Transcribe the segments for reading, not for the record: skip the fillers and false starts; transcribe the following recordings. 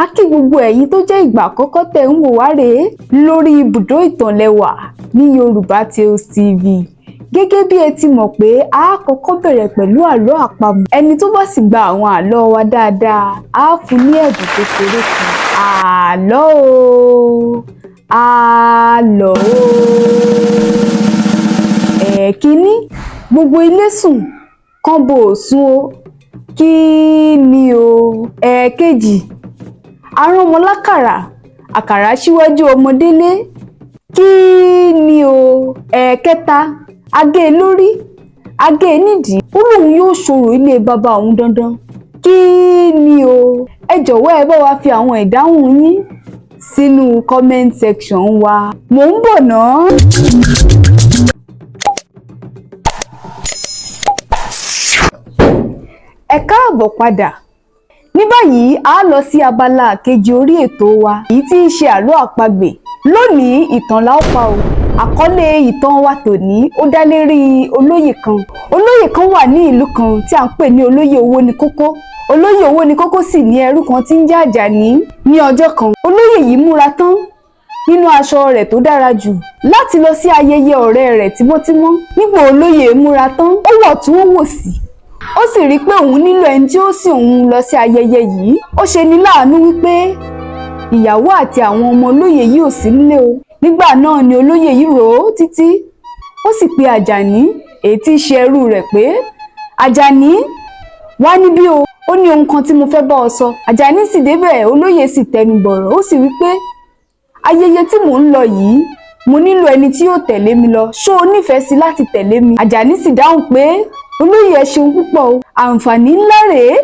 A kí gbogbo ẹ̀yin tó jẹ́ ìgbà àkọ́kọ́ tẹ̀ ń wò wá rèé lórí ibùdó ìtàn lẹ́wà ní Yorùbá Tales TV. Gẹ́gẹ́ bí ẹ ti mọ̀ pé a kọ́kọ́ bẹ̀rẹ̀ pẹ̀lú àlọ́ àpamọ̀. Ẹni tó bá sì gba àwọn àlọ́ wa dáadáa, á fún ní ẹ̀bùn kékeré kan. Àlọ́ o, àlọ́ o. Ẹ̀ẹ̀kínní, gbogbo ilé sùn, kánbo ò sùn o. Kí ni o? Ẹ̀ẹ̀kejì, a rán ọmọ lákàrà, àkàrà síwájú ọmọ délé. Kí ni o? Ẹ̀ẹ̀kẹta, a gé e lórí, a gé e nídìí, ó lóun yóò ṣorò ilé bàbá òun dandan. Kí ni o? Ẹ jọ̀wọ́, ẹ bá wa fi àwọn ìdáhùn yín sínú comment section wa. Mò ń bọ̀ ná. Ẹ káàbọ̀ padà. Ní báyìí, a lọ sí abala kejì orí ètò wa, èyí tí í ṣe àlọ́ àpagbè. Lónìí, ìtàn la ó pa o. Àkọlé ìtàn wa tòní ó dá lérí olóyè kan. Olóyè kan wà ní ìlú kan tí à ń pè ní Olóyè Owónikókó. Olóyè Owónikókó sì ní ẹrú kan tí ń jẹ́ Àjàní. Ní ọjọ́ kan, olóyè yìí múra tán nínú aṣọ rẹ̀ tó dára jù láti lọ sí ayẹyẹ ọ̀rẹ́ rẹ̀ tímọ́tímọ́. Nígbà olóyè múra tán, ó wọ̀ tún ó wò sí, ó sì rí i pé òun nílò ẹni tí ó sìn òun lọ sí ayẹyẹ yìí. Ó ṣe ní láàánú wípé ìyàwó àti àwọn ọmọ olóyè yìí ò sí nílé o. Nígbà náà ni olóyè yìí rò ó títí, ó sì pe Àjàní, èyí tí í ṣe ẹrú rẹ̀, pé, "Àjàní, wá níbí o, ó ní ohun kan tí mo fẹ́ bá ọ sọ." Àjàní sì débẹ̀. Olóyè sì tẹnu bọ̀rọ̀, ó sì wí pé, "Ayẹyẹ tí mò ń lọ yìí, mo nílò ẹni tí yóò tẹ̀lé mi lọ. Ṣó o nífẹ̀ẹ́ sí láti tẹ̀lé mi?" Àjàní sì dáhùn pé, "Olóyè, ẹ ṣeun púpọ̀ o, àǹfààní ńlá rèé.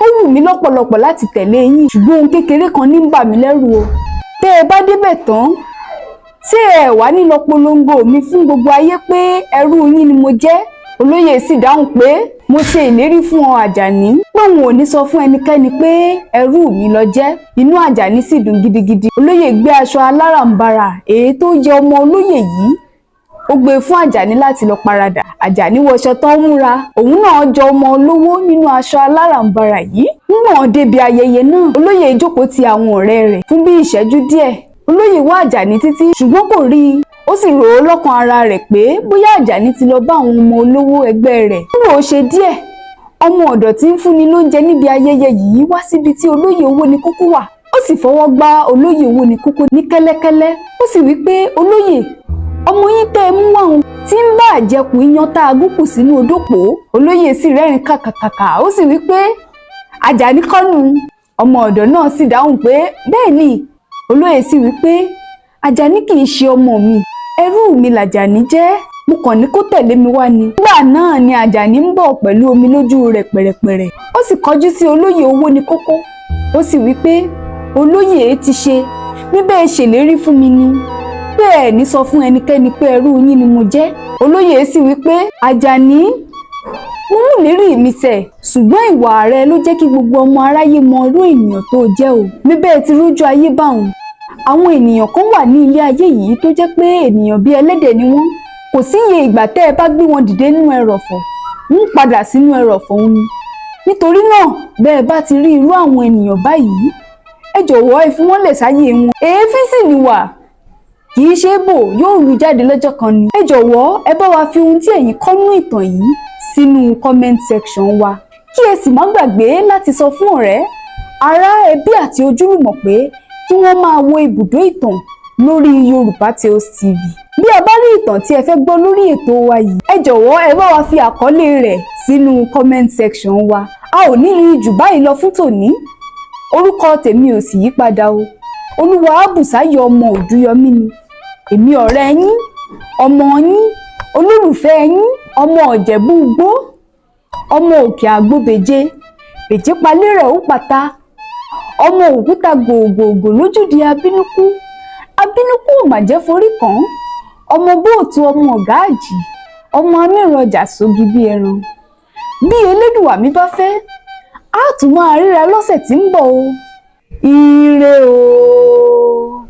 Ó wù mí lọ́pọ̀lọpọ̀ láti tẹ̀lé yín, ṣùgbọ́n ohun kékeré kan ní ń bà mí lẹ́rù o. Tẹ́ ẹ bá débẹ̀ tán, ṣé ẹ wá ní lọ polongo mi fún gbogbo ayé pé ẹrú yín ni mo jẹ́?" Olóyè sì dáhùn pé, "Mo ṣe ìlérí fún ọ, Àjàní, pé òun ò ní sọ fún ẹnikẹ́ni pé ẹrú mi lọ jẹ́." Inú Àjàní sì dùn gidigidi. Olóyè gbé aṣọ aláràǹbarà èyí tó yẹ ọmọ olóyè yìí, ó gbé fún Àjàní láti lọ paradà. Àjàní wọṣọ tán, múra, òun náà jọ ọmọ olówó nínú aṣọ aláràǹbarà yìí. Níwọ̀n débi ayẹyẹ náà, olóyè jókòó ti àwọn ọ̀rẹ́ rẹ̀ fún bí ìṣẹ́jú díẹ̀. Olóyè wá Àjàní títí, ṣùgbọ́n kò rí i. Ó sì rò ó lọ́kàn ara rẹ̀ pé bóyá Àjàní ti lọ bá àwọn ọmọ olówó ẹgbẹ́ rẹ̀. Nígbà ó ṣe díẹ̀, ọmọ ọ̀dọ̀ tí ń fúnni lóúnjẹ níbi ayẹyẹ yìí wá síbi tí Olóyè Owónikókó wà. Ó sì fọwọ́ gbá Olóyè Owónikókó ní kẹ́lẹ́kẹ́lẹ́. Ó sì wí pé, "Olóyè, ọmọ yín tẹ́ ẹ mú wá òun tí ń bá àjẹkù iyán tá a gún kù sínú odó pò ó." Olóyè sì rẹ́rìn kàkàkàkà, ó sì wí pé, "Àjàní kọ́nù?" Ọmọ ọ̀dọ̀ náà sì dáhùn pé, "Bẹ́ẹ̀ ni." Olóyè sì wí pé, "Àjàní kì í ṣe ọmọ mi, ẹrú mi làjàní jẹ́. Mo kàn ní kó tẹ̀lé mi wá ni." Nígbà náà ni Àjàní ń bọ̀ pẹ̀lú omi lójú rẹ̀ pẹ̀rẹ̀pẹ̀rẹ̀. Ó sì kọjú sí Olóyè Owónikókó, ó sì wí pé, "Olóyè, ti ṣe bíbẹ́ ṣèlérí fún mi ni pé ẹ ní sọ fún ẹnikẹ́ni pé ẹrú yín ni mo jẹ́?" Olóyè sì wí pé, "Àjàní, mo mú ìlérí mi ṣẹ, ṣùgbọ́n ìwà rẹ ló jẹ́ kí gbogbo ọmọ aráyé mọ irú ènìyàn tó jẹ́ o. Bíbẹ́ ti rójú ayé báwọn. Àwọn ènìyàn kan wà ní ilé ayé yìí tó jẹ́ pé ènìyàn bíi ẹlẹ́dẹ̀ ni wọ́n. Kò sí iye ìgbà tẹ́ ẹ bá gbé wọn dìde nínú ẹrọ̀fọ̀, ń padà sínú ẹrọ̀fọ̀ òun ni. Nítorí náà, bẹ́ẹ̀ bá ti rí irú àwọn ènìyàn báyìí, ẹ jọ̀wọ́, ẹ fi wọ́n lẹ̀ sáyé wọn. Èéfín sì nìwà, kì í ṣe é bò, yóò rú jáde lọ́jọ́ kan ni." Ẹ jọ̀wọ́, ẹ bá wa fi ohun tí ẹ̀yin kọ́ nínú ìtàn yìí sínú comment section wa, kí ẹ sì má gbàgbé láti sọ fún ọ̀rẹ́, ará, ẹbí àti ojúlùmọ̀ pé kí wọ́n máa wo ibùdó ìtàn lórí Yorùbá Tales TV. Bí a bá rí ìtàn tí ẹ fẹ́ gbọ́ lórí ètò wa yìí, ẹ jọ̀wọ́, ẹ bá wa fi àkọlé rẹ̀ sínú comment section wa. A ò ní rí jù báyìí lọ fún tòní. Orúkọ tèmi ò sì yí padà o, Olúwa Àbùsáyọ̀ ọmọ Òdúyọmí ni. Èmi ọ̀rẹ́ yín, ọmọ yín, olólùfẹ́ yín, ọmọ Ọ̀jẹ̀bú Igbó, ọmọ òkè àgbòbèje bèjé palẹ́ rẹ̀ ó pata, ọmọ òkúta gògògò lójúde abínúkú, abínúkú ò mà jẹ́ forí kàn án, ọmọ bóòtú, ọmọ ọ̀gá àjì, ọmọ amírànjà sógi bí ẹran. Bí Elédùwà mi bá fẹ́, á tún máa ríra lọ́sẹ̀ tí ń bọ̀ o. Ire o.